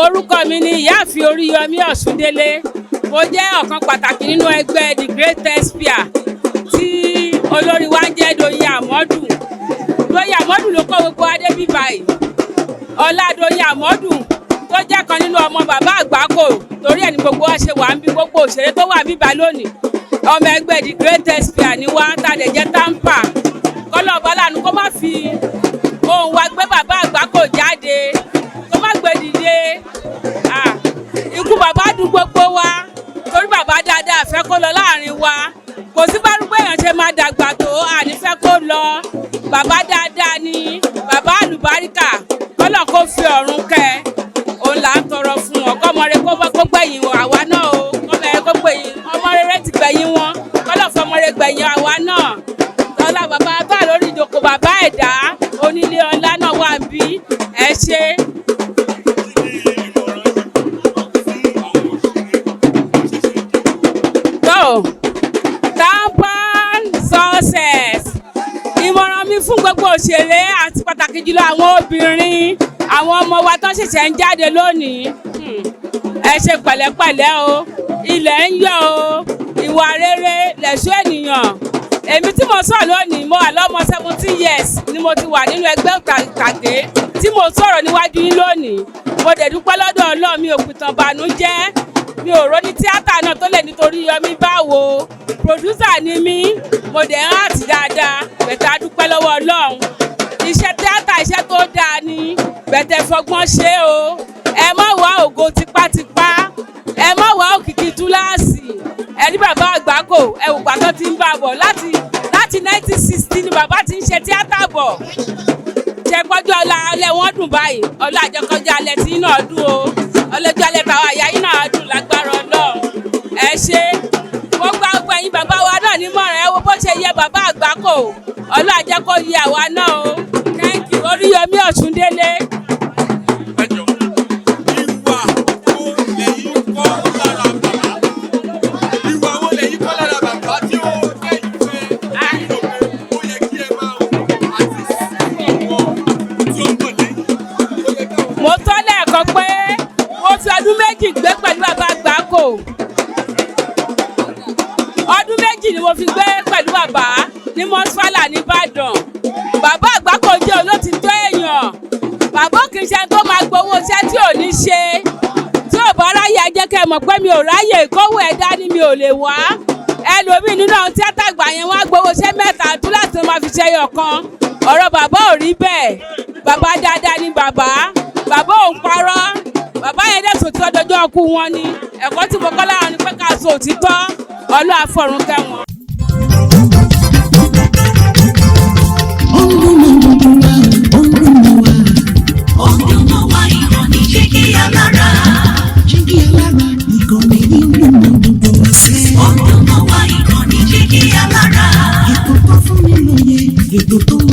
Orúkọ mi ni Ìyáàfin Oríyọmí Ọ̀ṣúndélé. Mo jẹ́ ọ̀kan pàtàkì nínú ẹgbẹ́ The Great Thespian tí olórí wa ń jẹ́ Doyin Àmọ́dù. Doyin Àmọ́dù ló kọ́ gbogbo adé bíbá yìí. Ọlá Doyin Àmọ́dù tó jẹ́ kan nínú ọmọ bàbá Àgbákò, torí ẹ̀ ní gbogbo wa ṣe wà ń bí, gbogbo òṣèré tó wà bíbá lónìí. Ọmọ ẹgbẹ́ The Great Thespian ni wá, tá a dẹ̀ jẹ́ TAMPAN. Kọ́lọ́ ọba láàánú kó má fi ohùn wa gbé bàbá Àgbákò jáde, kó má gbé dìde. Ah, ikú bàbá dùn gbogbo wa torí bàbá dáadáa fẹ́ kó lọ láàrin wa. Kò sí bárúgbó èèyàn ṣe máa dàgbà tó, àní fẹ́ kó lọ. Bàbá dáadáa ni bàbá àlùbáríkà. Kọ́lọ̀ kó fi ọ̀run kẹ́, òun là ń tọrọ fún wọn. Kọ́mọ rere kó gbẹ̀yìn àwa náà o. Kọ́mọ rere kó gbẹ̀yìn, ọmọ rere ti gbẹ̀yìn wọn, kọ́lọ̀ fọmọ rere gbẹ̀yìn àwa náà. Tọ́lá bàbá tó wà lórí ìjókòó, bàbá ẹ̀dá onílé ọlá náà wà ń bí. Ẹ ṣe. Kí ni ìmọ̀ràn yín fún àwọn òṣèré tó ṣẹ̀ṣẹ̀ dé? Tó TAMPAN success. Ìmọ̀ràn mi fún gbogbo òṣèré àti pàtàkì jùlọ àwọn obìnrin, àwọn ọmọ wa tó ṣẹ̀ṣẹ̀ ń jáde lónìí, ẹ ṣe pẹ̀lẹ́pẹ̀lẹ́ o, ilẹ̀ ń yọ̀ o. Ìwà rere lẹ̀ṣọ́ ènìyàn. Èmi tí mo sọ̀rọ̀ lónìí, mo wà lọ́mọ 17 years ni mo ti wà nínú ẹgbẹ́ ìtàgé tí mo sọ̀rọ̀ níwájú yín lónìí. Mo dẹ̀ dúpẹ́ lọ́dọ̀ Ọlọ́run, mi ò pìtàn bànújẹ́, mi ò rò ní tíátà náà tó lè nítorí yọmí báwo. Producer ni mí, mo dẹ̀ ń act dáadáa bẹ̀tẹ̀. A dúpẹ́ lọ́wọ́ Ọlọ́run. Iṣẹ́ tíátà, iṣẹ́ tó dáa ni bẹ̀tẹ̀. Fọgbọ́n ṣe o. Ẹ má wá ògo tipátipá, ẹ má wá òkìkí túláàsì. Ẹ ní bàbá Àgbákò, ẹ wò pàtó tí ń bá bọ̀ láti 1960 ni bàbá ti ń ṣe tíátà bọ̀. Ṣe pọ́jú ọlá alẹ́ wọn dùn báyìí. Ọlá àjẹkọjá alẹ́ tí yín náà dùn o. Ọlọ́jọ́ alẹ́ tàwa àyà yín náà dùn lágbára Ọlọ́run. Ẹ ṣe. Gbogbo àwọn ẹ̀yin bàbá wa náà nímọ̀ràn. Ẹ wo bó ṣe yẹ bàbá Àgbákò, Ọlọ́run jẹ́ kó yẹ àwa náà o. Thank you. Oríyọmí Ọ̀ṣúndélé. Ẹ jọ, ìwà wo lẹ̀yin kọ́ lára bàbá? Ìwà wo lẹ̀yin kọ́ lára bàbá tí ó jẹ́ ìfẹ́ ẹ̀yin rò pé ó yẹ kí ẹ máa hù àti sí àwọn tí ó ń bọ̀ lẹ́yìn? Ó yẹ káwọn. Mo tọ́ lẹ́ẹ̀kan pé mo fi ọdún 2 gbé pẹ̀lú bàbá Àgbákò. Ọdún 2 ni mo fi gbé pẹ̀lú bàbá ní mọ́sálà nìbàdàn. Bàbá Àgbákò jẹ́ olótìtọ́ èèyàn. Bàbá kì í ṣe tó máa gbowó iṣẹ́ tí ò ní ṣe. Tí ò bá ráyè, ẹ jẹ́ kẹ́ ẹ mọ̀ pé mi ò ráyè, kówó ẹ̀ dání, mi ò lè wá. Ẹlòmíì nínú àwọn tíátà gbà yẹn, wọ́n á gbowó iṣẹ́ mẹ́ta tú láti máa fi ṣe ẹyọ kan. Ọ̀rọ̀ bàbá ò rí bẹ́ẹ̀. Bàbá dáadáa ni bàbá. Bàbá ò ń parọ́. Bàbá yẹn dẹ̀ sòtítọ́ dọjọ́ ọkú wọn ni. Ẹ̀kọ́ tí mo kọ́ lára ni pé ká sọ òtítọ́. Ọlọ́run á fọ̀run kẹ́ wọn. Ó ń dún mọ́ gbogbo wa, ó ń dún mọ́ wa. Ó ń dùn mọ́ wa, ìkànnì Jígí Alára. Jígí Alára, ìkànnì yìí ń dún mọ́ gbogbo wa sẹ́. Ó ń dùn mọ́ wa, ìkànnì Jígí Alára. Ètò tó fún mi lóye, ètò tó ń